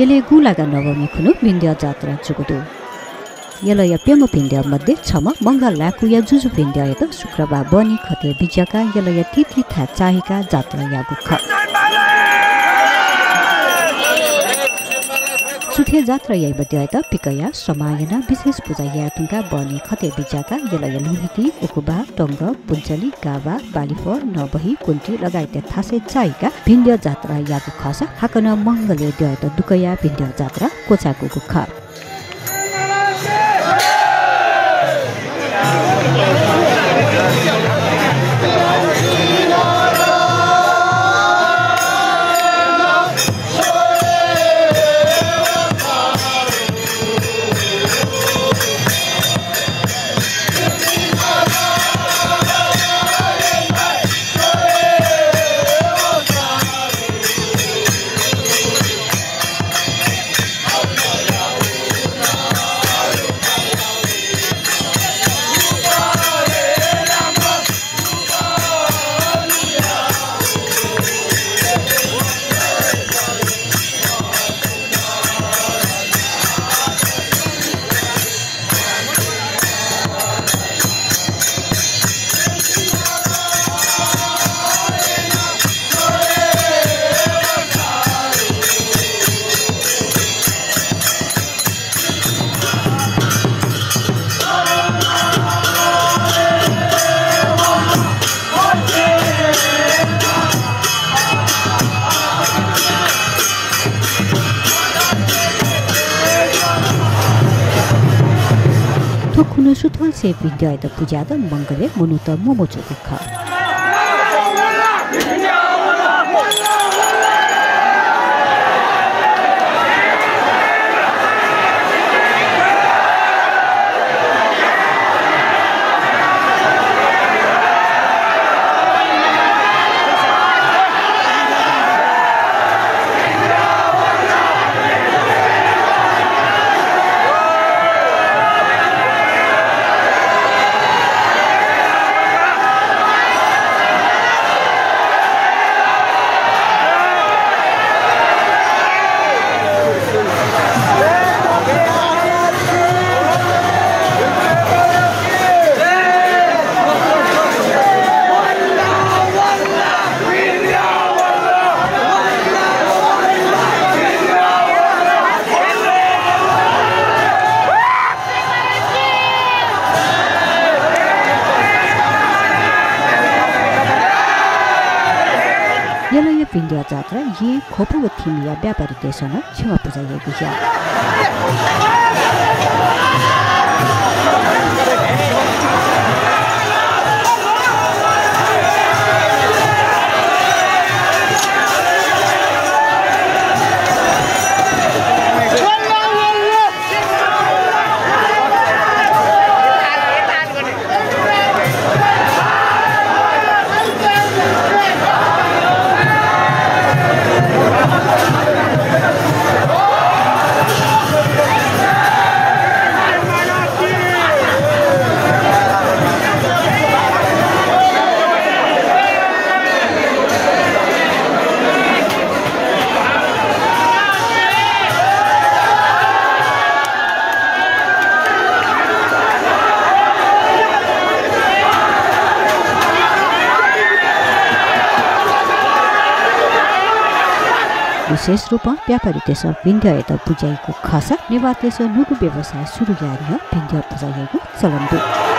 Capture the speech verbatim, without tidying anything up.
यलय् गुंलागा नवमी खुन्हु भिन्ध्याः जात्रा जूगु दु। यलया प्यम्ह भिन्ध्याः मध्ये छम्ह मंगल लाय्कूया जुजु भिन्ध्याःयात शुक्रबार बहनी खतय् बिज्याकाः यलया तिथिथाय् चाःहिकाः जात्रा याःगु खः। सुथय् जात्रा याइम्ह द्यःयात पिकयाः समाः यानाः विशेष पुजा याये धुंकाः बहनी खतय् बिज्याकाः यलया लुँहिति, उकुबा, टंग, पुन्चली, गाबा, बालिफः, नबही, कुन्ति लगायतया थासय् चाःहिकाः भिन्ध्याः जात्रा याःगु खःसा हाकनं मंगलय् द्यःयात दुकयाः भिन्ध्याः जात्रा क्वचाय्कूगु खः। थ्व खुन्हु सुथसिया भिन्ध्याःयात पुज्यायेत मंगलय् मनूत म्वमूगु खः। यलया भिन्ध्याः जात्राय् येँ, ख्वप व थिमिया व्यापारीतय्सं नं छेवा पुजा याइगु ज्या। विशेष रूपं व्यापारीतय्सं भिन्ध्याःयात पुज्याइगु खःसा नेवाःतय्सं न्हूगु व्यवसाय सुरु यायेत नं भिन्ध्याः पुजा याइगु चलन दु।